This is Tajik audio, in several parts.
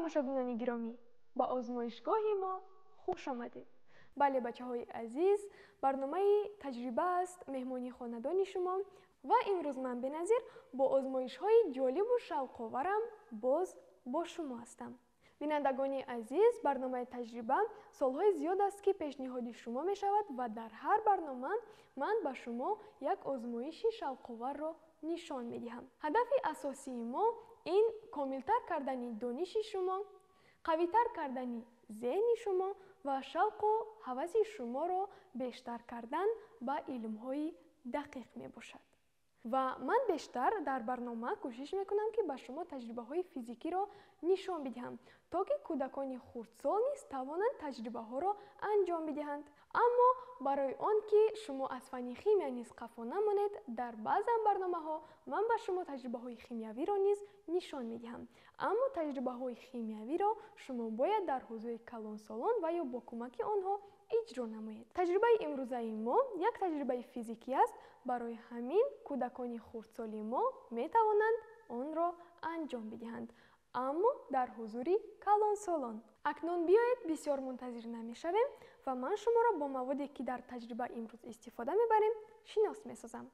Тамошобинони гиромӣ, ба озмоишгоҳи мо хуш омадед. Бале, бачаҳои азиз, барномаи таҷриба аст меҳмони хонадони шумо ва имрӯз ман Беназир бо озмоишҳои ҷолибу шавқоварам боз бо шумо ҳастам. Бинандагони азиз, барномаи таҷриба солҳои зиёд аст, ки пешниҳоди шумо мешавад ва дар ҳар барнома ман ба шумо як озмоиши шавқоварро нишон медиҳам. Ҳадафи асосии мо ин комилтар кардани дониши шумо, қавитар кардани зеҳни шумо ва шавқу ҳаваси шуморо бештар кардан ба илмҳои дақиқ мебошад. Ва ман бештар дар барнома кӯшиш мекунам, ки ба шумо таҷрибаҳои физикиро нишон бидиҳам, то ки кӯдакони хурдсол низ тавонанд таҷрибаҳоро анҷом бидиҳанд. Аммо барои он ки шумо аз фанни химия низ қафо намонед, дар баъзан барномаҳо ман ба шумо таҷрибаҳои химиявиро низ нишон медиҳам. Аммо таҷрибаҳои химиявиро шумо бояд дар ҳузури калонсолон ва ё бо кӯмаки онҳо иҷро намоед. Таҷрибаи имрӯзаи мо як таҷрибаи физикӣ аст, барои ҳамин кӯдакони хурдсоли мо метавонанд онро анҷом бидиҳанд, аммо дар ҳузури калонсолон. Акнун биёед бисёр мунтазир намешавем ва ман шуморо бо маводе, ки дар таҷриба имрӯз истифода мебарем, шинос месозам.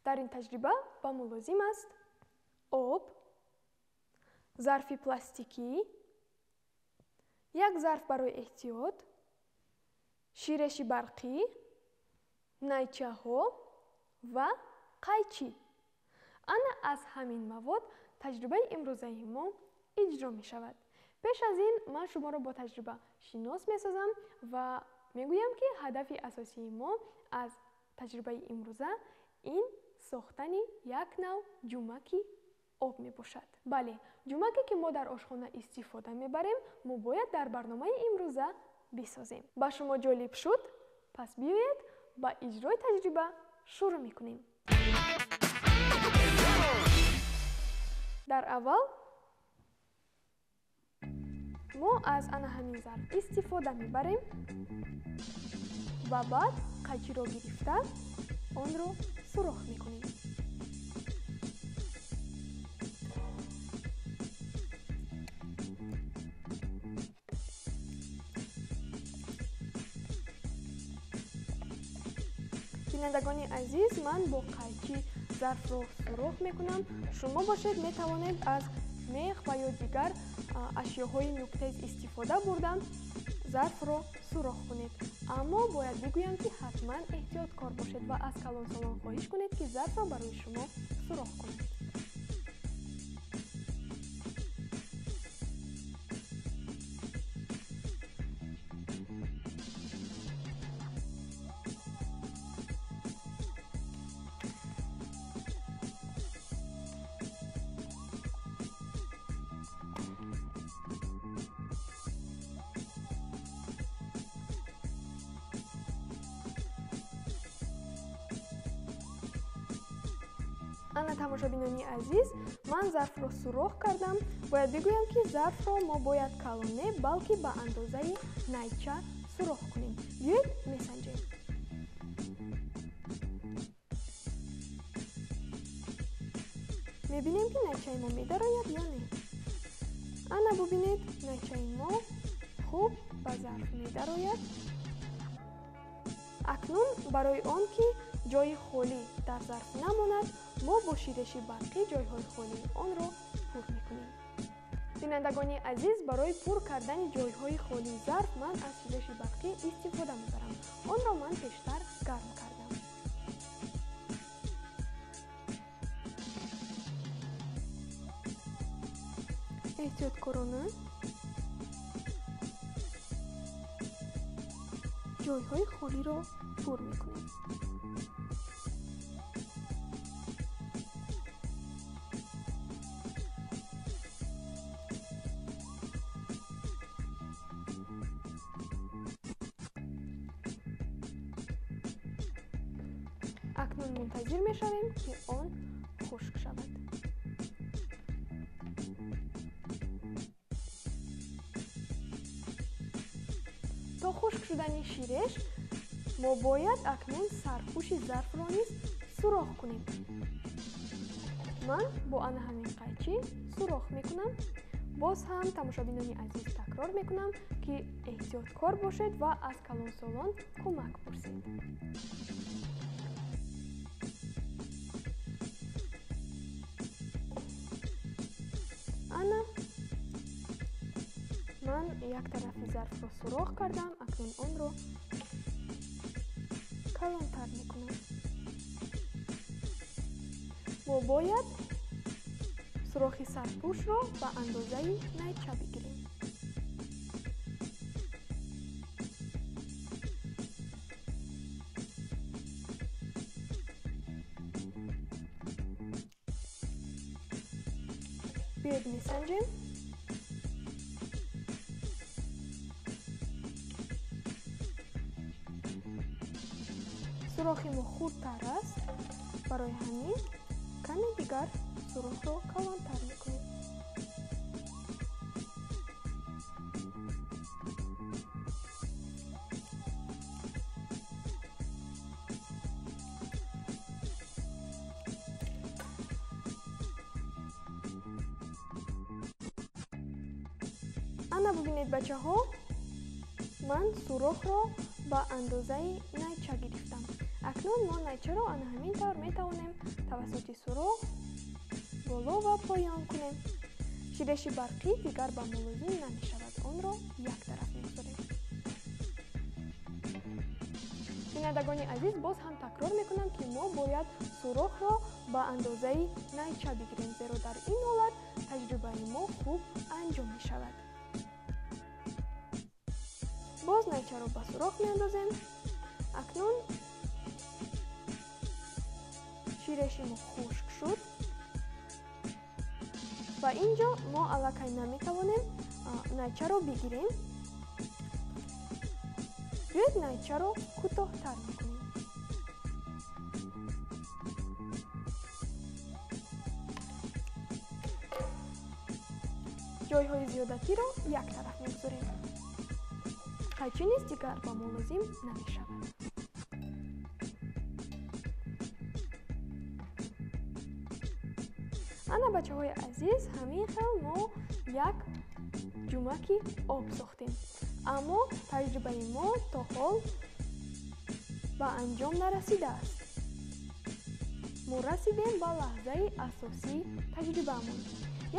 Дар ин таҷриба ба мо лозим аст об, зарфи пластикӣ, як зарф барои эҳтиёт, ширеши барқӣ, найчаҳо ва қайчӣ. Ана аз ҳамин мавод таҷрибаи имрӯзаи мо иҷро мешавад. Пеш аз ин ман шуморо бо таҷриба шинос месозам ва мегӯям, ки ҳадафи асосии мо аз таҷрибаи имрӯза ин сохтани як нав ҷумаки об мебошад. Бале, ҷумаке, ки мо дар ошхона истифода мебарем, мо бояд дар барномаи имрӯза бисозем. Ба шумо ҷолиб шуд? Пас биёед ба иҷрои таҷриба шурӯъ мекунем. Дар аввал мо аз ана ҳамин зарф истифода мебарем ва баъд қайчиро гирифта онро сурох мекунем. Бинандагони азиз, ман бо қайчи зарфро сурох мекунам. Шумо бошед метавонед аз мех ва ё дигар ашёҳои нуктез истифода бурда зарфро сурох кунед. Аммо бояд бигӯям, ки ҳатман эҳтиёткор бошед ва аз калонсолон хоҳиш кунед, ки зарфро барои шумо сурох кунанд. Ана тамошобинони азиз, ман зарфро сурох кардам. Бояд бигӯям, ки зарфро мо бояд калон не, балки ба андозаи найча сурох кунем. Биёед месанҷем. Мебинем, ки найчаи мо медарояд ё не. Ана бубинед, найчаи мо хуб ба зарф медарояд. Акнун барои он ки ҷои холӣ дар зарф намонад, мо бо ширеши барқӣ ҷойҳои холии онро пур мекунем. Бинандагони азиз, барои пур кардани ҷойҳои холии зарф ман аз ширеши барқӣ истифода мебарам. Онро ман пештар гарм кардам. Эҳтиёткорона ҷойҳои холиро пур мекунем. Акнун мунтазир мешавем, ки он хушк шавад. То хушк шудани ширеш мо бояд акнун сарпӯши зарфро низ сурох кунем. Ман бо ана ҳамин қайчи сурох мекунам. Боз ҳам тамошобинони азиз такрор мекунам, ки эҳтиёткор бошед ва аз калонсолон кӯмак пурсед. Ана ман як тарафи зарфро сурох кардам, акнун онро калонтар мекунам. Мо бояд сурохи сарпӯшро ба андозаи найча бигирем. Биёед месанҷем. Сурохи мо хурдтар аст, барои ҳамин каме дигар сурохро калонтар мекунем. Ана бубинед бачаҳо, ман сурохро ба андозаи найча гирифтам. Акнун мо найчаро ана ҳамин тавр метавонем тавассути сурох боло ва поён кунем. Ширеши барқӣ дигар ба мо лозим намешавад, онро як тараф мегузорем. Бинандагони азиз, боз ҳам такрор мекунам, ки мо бояд сурохро ба андозаи найча бигирем, зеро дар ин ҳолат таҷрибаи мо хуб анҷом мешавад. Боз найчаро ба сурох меандозем. Акнун ширеши мо хушк шуд ва ин ҷо мо аллакай наметавонем найчаро бигирем. Биёед найчаро кӯтоҳтар мекунем. Ҷойҳои зиёдатиро як тараф мегузорем. Қайчи низ дигар ба мо лозим намешавад. Ана бачаҳои азиз, ҳамин хел мо як ҷумаки об сохтем. Аммо таҷрибаи мо то ҳол ба анҷом нарасидааст. Мо расидем ба лаҳзаи асосии таҷрибаамон.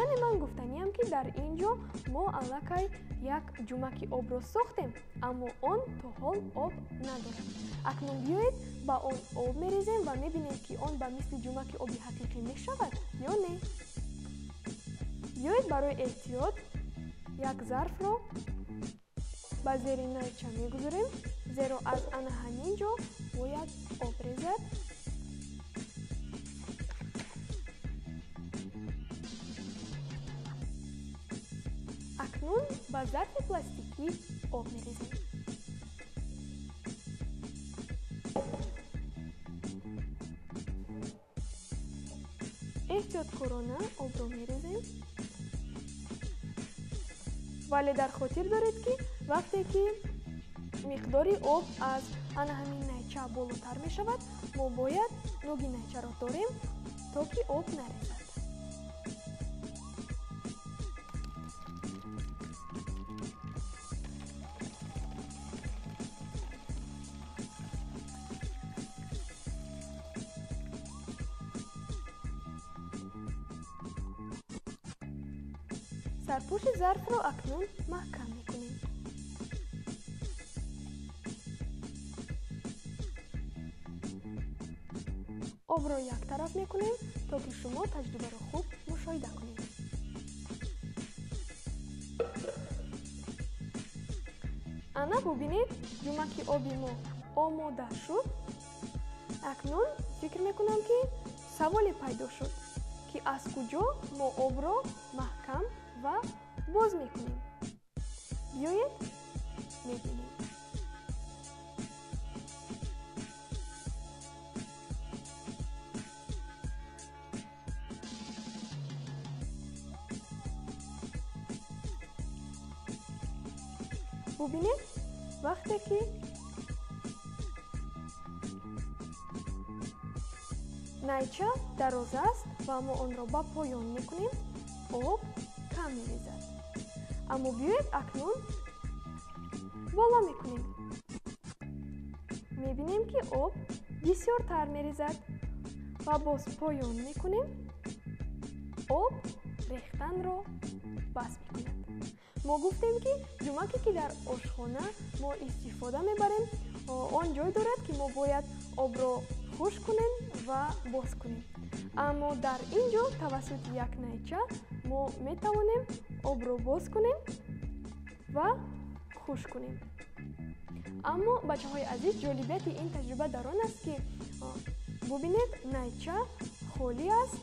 Яъне ман гуфтаниям, ки дар ин ҷо мо аллакай як ҷумаки обро сохтем, аммо он то ҳол об надорад. Акнун биёед ба он об мерезем ва мебинем, ки он ба мисли ҷумаки оби ҳақиқӣ мешавад ё не. Биёед барои эҳтиёт як зарфро ба зери найча мегузорем, зеро аз ана ҳамин ҷо бояд об резад. Акнун ба зарфи пластикӣ об мерезем. Эҳтиёткорона обро мерезем. Вале дар хотир доред, ки вақте ки миқдори об аз ана ҳамин найча болотар мешавад, мо бояд нуги найчаро дорем, то ки об нарезад. Сарпӯши зарфро акнун маҳкам мекунем. Обро як тараф мекунем, то ки шумо таҷрибаро хуб мушоҳида кунед. Ана бубинед, ҷумаки оби мо омода шуд. Акнун фикр мекунам, ки саволе пайдо шуд, ки аз куҷо мо обро маҳкам ва боз мекунем. Биёед мебинем. Бубинед, вақте ки найча дароз аст ва мо онро ба поён мекунем, об кам мерезад. Аммо биёед акнун боло мекунем. Мебинем, ки об бисёртар мерезад ва боз поён мекунем. Об рехтанро бас мекунад. Мо гуфтем, ки ҷумаке, ки дар ошхона мо истифода мебарем, он ҷой дорад, ки мо бояд обро хушк кунем ва боз кунем. Аммо дар ин ҷо тавассути як найча мо метавонем обро боз кунем ва хушк кунем. Аммо, бачаҳои азиз, ҷолибияти ин таҷриба дар он аст, ки бубинед, найча холӣ аст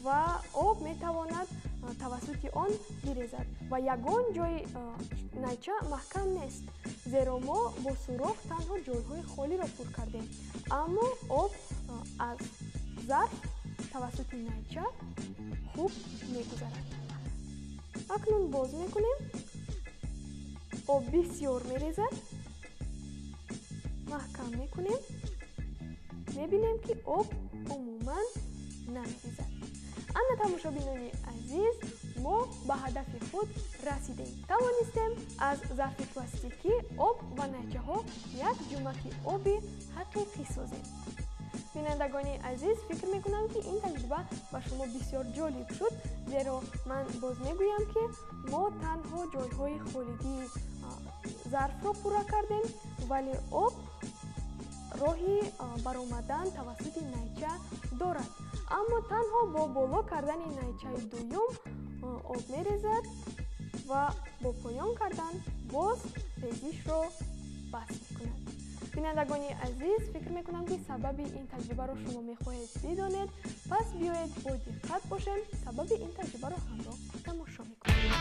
ва об метавонад тавассути он бирезад ва ягон ҷои найча маҳкам нест, зеро мо бо сурох танҳо ҷойҳои холиро пур кардем. Аммо об аз зарф тавассути найча хуб мегузарад. Акнун боз мекунем, об бисёр мерезад. Маҳкам мекунем, мебинем, ки об умуман намерезад. Ана, тамошобинони азиз, мо ба ҳадафи худ расидем. Тавонистем аз зарфи пластикӣ, об ва найчаҳо як ҷумаки оби ҳақиқӣ созем. Бинандагони азиз, фикр мекунам, ки ин таҷриба ба шумо бисёр ҷолиб шуд, зеро ман боз мегӯям, ки мо танҳо ҷойҳои холигии зарфро пурра кардем, вале об роҳи баромадан тавассути найча дорад. Аммо танҳо бо боло кардани найчаи дуюм об мерезад ва бо поён кардан боз резишро бас мекунад. Бинандагони азиз, фикр мекунам, ки сабаби ин таҷрибаро шумо мехоҳед бидонед. Пас биёед, бо диққат бошем, сабаби ин таҷрибаро ҳамроҳ тамошо мекунем.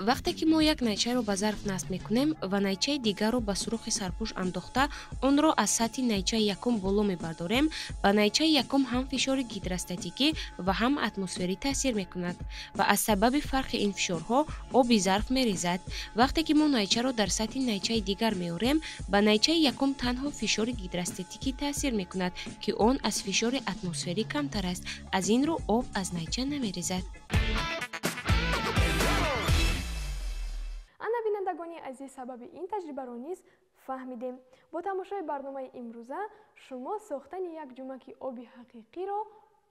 Вақте ки мо як найчаро ба зарф насб мекунем ва найчаи дигарро ба сурохи сарпӯш андохта, онро аз сатҳи найчаи якум боло мебардорем, ба найчаи якум ҳам фишори гидростатикӣ ва ҳам атмосферӣ таъсир мекунад ва аз сабаби фарқи ин фишорҳо оби зарф мерезад. Вақте ки мо найчаро дар сатҳи найчаи дигар меорем, ба найчаи якум танҳо фишори гидростатикӣ таъсир мекунад, ки он аз фишори атмосферӣ камтар аст. Аз ин рӯ об аз найча намерезад. Ана, бинандагони азиз, сабаби ин таҷрибаро низ фаҳмидем. Бо тамошои барномаи имрӯза шумо сохтани як ҷумаки оби ҳақиқиро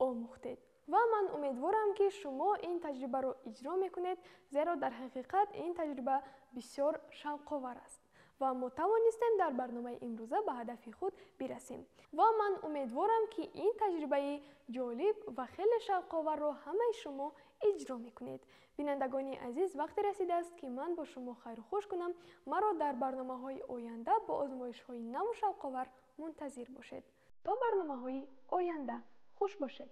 омӯхтед ва ман умедворам, ки шумо ин таҷрибаро иҷро мекунед, зеро дар ҳақиқат ин таҷриба бисёр шавқовар аст ва мо тавонистем дар барномаи имрӯза ба ҳадафи худ бирасем. Ва ман умедворам, ки ин таҷрибаи ҷолиб ва хеле шавқоварро ҳамаи шумо иҷро мекунед. Бинандагони азиз, вақте расидааст, ки ман бо шумо хайру хуш кунам. Маро дар барномаҳои оянда бо озмоишҳои наву шавқовар мунтазир бошед. То барномаҳои оянда, хуш бошед.